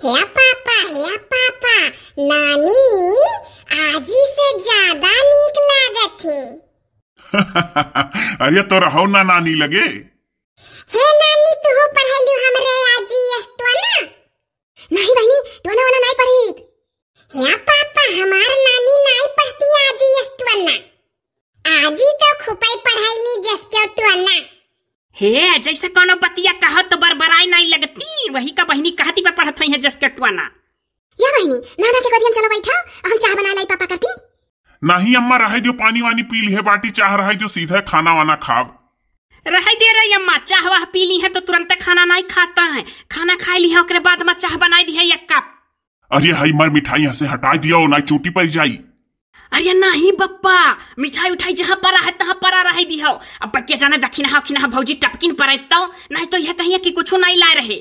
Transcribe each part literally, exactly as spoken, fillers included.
हे पापा, हे पापा, नानी आजी से ज्यादा नीक लागत ही। अरे तो रहो ना नानी लगे। हे नानी, तुहू पढ़ैलू हमरे आजी यस टोना? नहीं बहिनी, टोना वोना नाई पढ़ीत। हे पापा, हमार नानी नाई पढ़ती आजी यस टोना। आजी तो खूबे पढ़ैली जस के टोना। हे, जैसे कौनो बतिया कहो तो बरबराई नाई लगती, वही का बहिनी कहती बा पढ़त होइहैं जस के टोना। या बहिनी, नाना के गोदिया में चलो बैठो, हम चाह बनाए लाई पापा करती। नहीं अम्मा, रहे दियो, पानी वानी पी लिहे बाटी, चाह रहे दियो, सीधे खाना वाना खाब। रहे दे रही अम्मा, चाह वाह पी लिहे तो तुरंते खाना नाई खाता है, खाना खाए लिहे ओकरे बाद में चाह बनाए दिहे एक कप। अरे हई मर मिठाई यहाँ से हटाई दियो, नाई चोटी पड़ जाई। अरे नहीं बप्पा, मिठाई उठाई जहाँ परा है तहाँ परा रहे दिहो। अब के जाने दखिनहा उखिनहा भौजी टपकिन परे तो, नहीं तो यह कहिए कि कुछ नाई लाए रहे।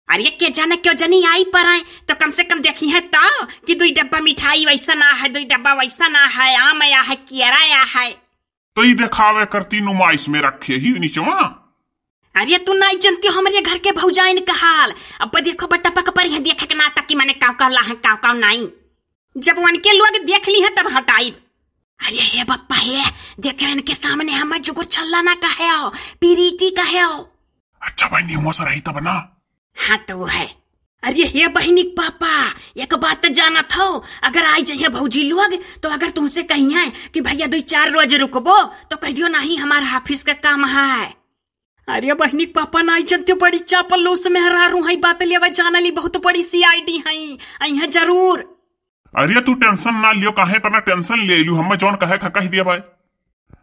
अरे के जाने क्यों जनी आई परे, तो कम से कम देखिहे तो कि दुई डब्बा मिठाई वैसा ना है, दुई डब्बा वैसा ना है, आम या है, केरा या है। तो ई देखावे करती नुमाइश में रखे ही निचवा। अरे तू नाई जनती हो हमरे घर के भौजाइन का हाल। अब देखो बा टपक परी है देखे के नाता कि माने काव काव लाहे काव काव नाई। जब उनके लोग देख लिहे तब हटाइब। अरे हे बप्पा हे, देखे इनके सामने हमें जुगुर छल्ला ना कहे हो, पीरीती कहे हो। अच्छा बहिनी, हुआ से रही तब ना। हाँ तो वो है। अरे हे बहिनी के पापा, एक बात तो जानत हो, अगर आई जाइए भौजी लोग तो अगर तुमसे कहिए कि भैया दुई चार रोज रुकबो तो कह दियो नहीं, हमार हाफिस का काम है। अरे बहिनी के पापा, नाई जनते बड़ी चापलूस मेहरारू है, बात लेवे जाने ली बहुत बड़ी सीआईडी है, आई है जरूर। अरे तू टेंशन ना लियो, काहे इतना टेंशन ले लू, हमें जौन कहे खा कह दिया भाई।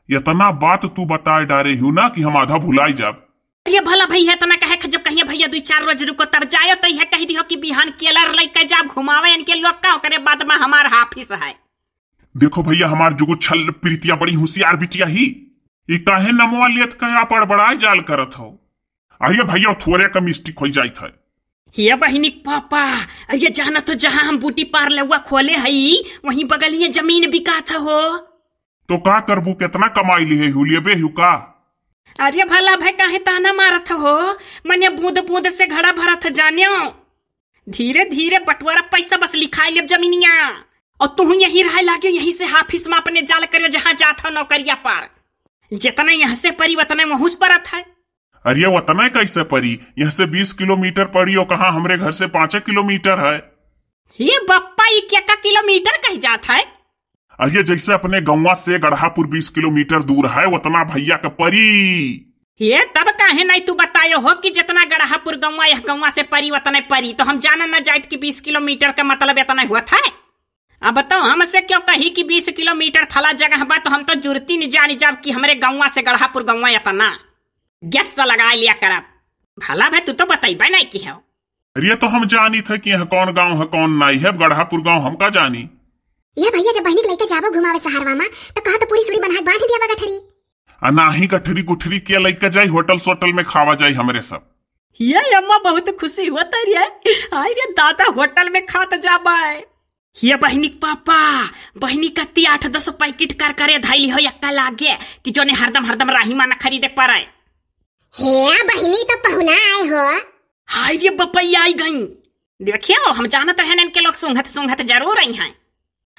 इतना बात तू बताए डारे हूँ ना कि हम आधा भुलाई जाब। अरे भला भैया इतना कहे खा, जब कहिए भैया दुई चार रोज रुको तब जायो तो यह कह दियो कि बिहान केलर लेके जाब घुमावे इनके लोग का, ओकरे बाद में हमार हाफिस है। देखो भैया, हमार जुगु छल प्रीतिया बड़ी होशियार बिटिया ही। ई काहे नमवा लेत के आप अड़बड़ाए जाल करत हो? अरे भैया, थोरे का मिस्टेक हो जाइत है। हे बहिनी के पापा, अरे जाना तो जहाँ हम ब्यूटी पार्लरवा खोले हई, वहीं बगलिए जमीन बिकात हो। तो का करबू, कितना कमाई लिहे हु, लेबे हु का? अरे भला भाई, काहे ताना मारत हो? मने बूंद बूंद से घड़ा भरत जान्यो। धीरे धीरे बटवारा पैसा बस लिखाई लेब जमीनिया। और तुहू यही रहे लागे, यही से हाफिस में अपने जाल करियो जहाँ जात हो नौकरिया पर। जितने यहाँ से परी उतने वहूँ से परत है। अरे उतने कैसे परी? यहाँ से बीस किलोमीटर पड़ी और कहाँ हमरे घर से पाँचे किलोमीटर है। हे बप्पा, ई क्या का किलोमीटर कह जात है? अरे जैसे अपने गौवा से गढ़ापुर बीस किलोमीटर दूर है, उतना भैया का परी। हे तब काहे नहीं तू बतायो हो कि जितना गढ़ापुर गौवा यह गौवा से परी उतने परी, तो हम जाना न जाइत कि बीस किलोमीटर का मतलब इतना हुआ था। अब तो हमसे क्यों कही कि बीस किलोमीटर फला जगह बा, तो हम तो जुरती नहीं जानी जाब कि हमरे गौवा से गढ़ापुर गौवा इतना। गैस से लगा लिया करब। भला भाई तू तो बतैबे नहीं की हो। अरे तो हम जानी थे कि यह कौन गांव है कौन नहीं है, गढ़ापुर गांव हमका जानी। ये भैया जब बहिनी के लेके जाबो घुमावे सहरवा में, तो कहा तो पूरी सुड़ी बना के बांध दिया बा गठरी। आ नाही गठरी गुठरी के लेके जाई, होटल सोटल में खावा जाई हमरे सब। ये अम्मा बहुत खुशी होत रे। आय रे दादा, होटल में खात जाबे। ये बहिनी के पापा, बहिनी कत्ती आठ दस पैकेट कर करे धैली हो यक्का लागे कि जोने हरदम हरदम राही माना खरीदे पड़े। हे बहिनी तो पहुना आए हो। हाय रे बपैया आई गई। देखियो हम जानत रहन इनके लोग सूंघत सूंघत जरूर आई हैं।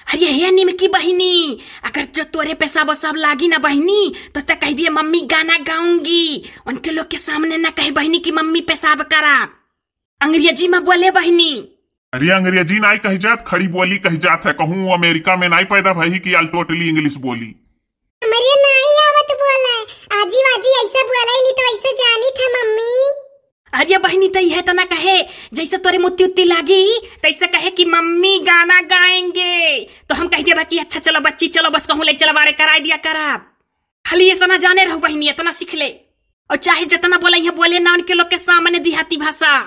अरे हे निमकी बहिनी, अगर जो तोरे पेशाब वसाब लागी ना बहिनी, तो ते कह दिए मम्मी गाना गाऊंगी। उनके लोग के सामने ना कहे बहिनी कि मम्मी पेशाब करा। अंग्रेजी में बोले बहिनी। अरे अंग्रेजी नाई कह जात, खड़ी बोली कह जात है। कहूँ अमेरिका में नाई पैदा भई कि आल totally English बोली। हमरे नाई आवत बोले, आजी वाजी ऐसे बोले ली तो ऐसे जानी था मम्मी। अरे बहिनी, तो यह तो ना कहे, जैसे तोरे मुत्ती उत्ती लागी, तैसे कहे कि मम्मी गाना गाएंगे। तो हम कह देबा कि अच्छा चलो बच्ची, चलो बस कहूँ ले चलो बाड़े कराई दिया कराब। खाली इतना जाने रहू बहिनी, इतना सीख ले। और चाहे जितना बोले यहाँ बोले ना उनके लोग के सामने देहाती भाषा।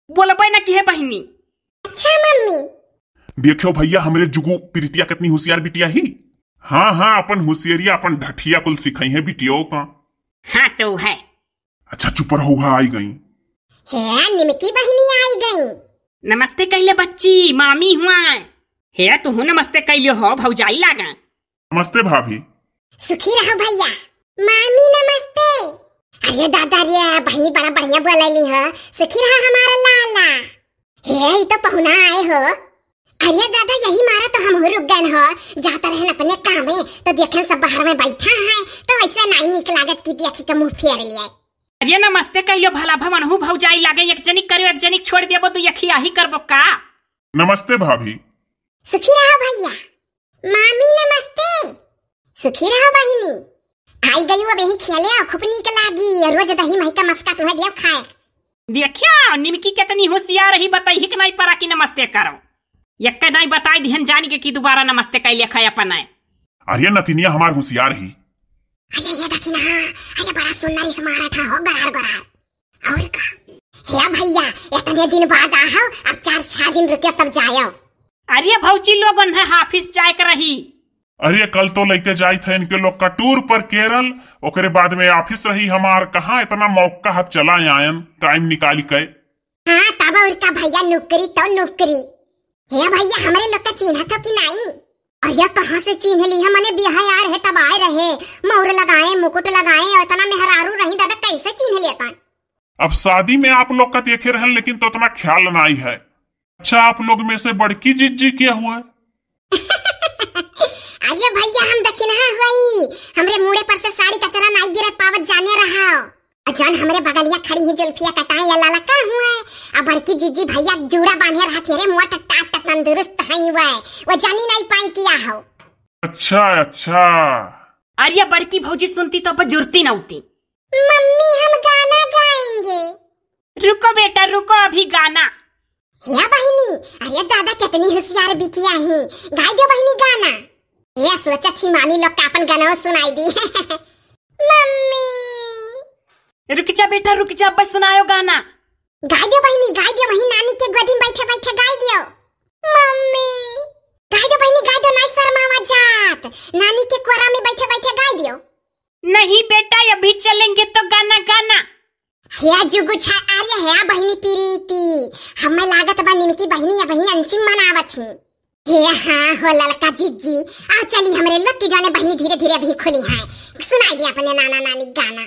बोलबे ना कि हे बहिनी। अच्छा मम्मी। देखो भैया, हमरे जुगु प्रीतिया कितनी होशियार बिटिया ही। हाँ, हाँ, अपन होशियारिया, अपन ढठिया कुल सिखाई है बिटियों का। हाँ, तो है। अच्छा, चुप रहो, हाँ, आई गई। हे, निमकी बहिनी आई गई। नमस्ते कैले बच्ची, मामी हुआ। हे, तुहू नमस्ते कैले हो, भौजाई लागा। नमस्ते भाभी। सुखी रहो भैया। मामी नमस्ते। अरे दादा रे, बहिनी बड़ा बढ़िया बोलैली हो। सुखी रहो हमारा लाला। हे, ई तो पहुना आए हो। अरे दादा, यही मारा तो हमहू रुक गए हो। जात रहन अपने कामे, तो देखेन सब बाहर में बैठा है, तो ऐसे नाई नीक लागत कि देखी के मुंह फेर लिए। अरे नमस्ते कहियो भला भवन हूँ भौजाई लागे, एक जनिक करियो, एक जनिक छोड़ देबो, तो यखी आही करबो का? नमस्ते भाभी। सुखी रहो भैया। मामी नमस्ते। सुखी रहो बहिनी। आई गई वो बही खेले, खूब नीक लागी, रोज दही मही का मस्का तुम्हें देव खाए। देखिया, निमकी कितनी होशियार रही, बताई हिक नाई परा कि नमस्ते करो। यक्के दाई बताई दिहन जानी के कि दोबारा नमस्ते कैले खाए अपन आए। अरे नतिनिया हमार होशियार ही। अरे ये देखी ना, अरे बड़ा सुंदर इस मारा था हो गरार गरार। और का? हे भैया, इतने दिन बाद आहो, अब चार छह दिन रुके तब जायो। अरे भौजी लोगन है हाफिस जाए के रही। अरे कल तो लेके जाई थे इनके लोग का टूर पर केरल, ओकरे बाद में ऑफिस रही हमार, कहाँ इतना मौका है, चला आयन टाइम निकाली के। हाँ, तब और का भैया, नौकरी तो नौकरी। हे भैया, हमरे लोग का चिन्ह तो कि नाई? अरे कहाँ से चिन्ह ली? हमने बिहार है तब आए रहे, मौर लगाए, मुकुट लगाए, और इतना मेहरारू रही दादा, कैसे चिन्ह लेता? अब शादी में आप लोग का देखे रहन, लेकिन तो उतना ख्याल नाई है। अच्छा, आप लोग में से बड़की जिज्जी क्या हुआ? अरे भैया, हम दखिनहा हुई, हमरे मूड़े पर से साड़ी कचरा नाई गिरे पावत जाने रहा। और जौन हमरे बगलिया खड़ी ही जुल्फिया कटाए या लाला का हुआ, आ बड़की जिज्जी भैया जूड़ा बांधे रहती रे, मोट टाट तंदुरुस्त है हुआ, वो जानी नाई पाई किया हो। अच्छा, अच्छा। अरे बड़की भौजी सुनती तो अब जुरती न उती। मम्मी, हम गाना गाएंगे। रुको बेटा, रुको, अभी गाना। हे बहिनी, अरे दादा कितनी होशियार बिटिया ही, गाई दो बहिनी गाना। ये सोचत ही मामी लोग का अपन गाना सुनाई दी। मम्मी। रुक जा बेटा, रुक जा, अब सुनायो गाना। गाई दो बहिनी, गाई दो, वही नानी के गोदी में बैठे बैठे गाई दियो। मम्मी। गाई दो बहिनी, गाई दो, नाई शर्मावा जात, नानी के कोरा में बैठे बैठे गाई दियो। नहीं बेटा, अभी चलेंगे तो गाना गाना। हे जुगुछा, अरे हे बहिनी प्रीति, हमें लागत बा निमकी बहिनी अबही अंचिम मनावत ही। हे हाँ हो ललका जिज्जी, आ चली हमरे लोग की जाने बहिनी धीरे धीरे अभी खुली है। सुनाई दे अपने नाना नानी गाना।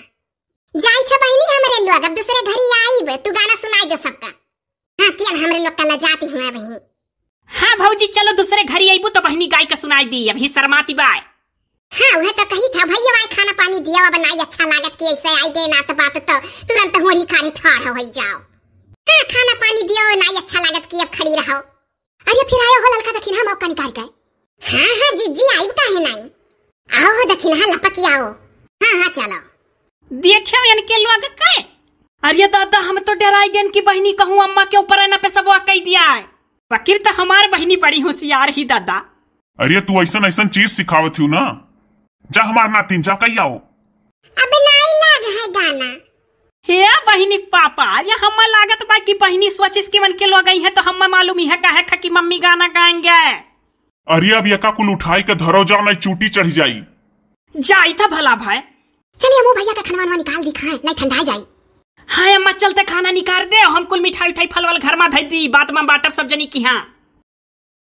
जाई था बहिनी हमरे लोग, अब दूसरे घरी आईब, तू गाना सुनाई दे सबका। हाँ, कियन हमरे लोग का लजाती हुआ बहिनी। हाँ भौजी, चलो दूसरे घरी अइबू तो बहिनी गाय का सुनाई दी, अभी शर्माती बाय। हाँ, वह तो कही था भैया, भाई खाना पानी दिया, अब नाई अच्छा लागत कि ऐसे आई गए नात बात तो तुरंत होरी खारी ठाढ़ हो जाओ। हाँ, खाना पानी दियो, नाई अच्छा लागत कि अब खड़ी रहो। अरे फिर आयो हो ललका दखिनहा मौका निकाल के। हाँ, हाँ, जिज्जी आइब काहे नाई। आओ हो दखिनहा लपकी आओ। हाँ, हाँ, चलो। देखियो इनके लोग के। अरे दादा, हम तो डराई गन कि बहिनी कहूँ अम्मा के ऊपर है ना पे सबवा कई दिया है। वकील तो हमार बहिनी बड़ी होशियार ही दादा। अरे तू ऐसन ऐसन चीज सिखावत हूँ ना, जा हमार नातिन जा कही आओ। अब नाई लाग है गाना। हे बहिनी पापा, ये हम्मा लागत बा कि बहिनी सोचिस कि मन के लोग आई है तो हम्मा मालूम ही है काहे खा कि मम्मी गाना गाएंगे। अरे अब यका कुल उठाई के धरो जाओ, नहीं चूटी चढ़ जाई। जाई था भला भाई। चलिए हमू भैया का खनवा वनवा निकाल दी खाए, नहीं ठंडा जाई। हाँ अम्मा, चलते खाना निकाल दे, हम कुल मिठाई उठाई फल वल घर में धई दी, बाद में बाटब सब जनी की हाँ।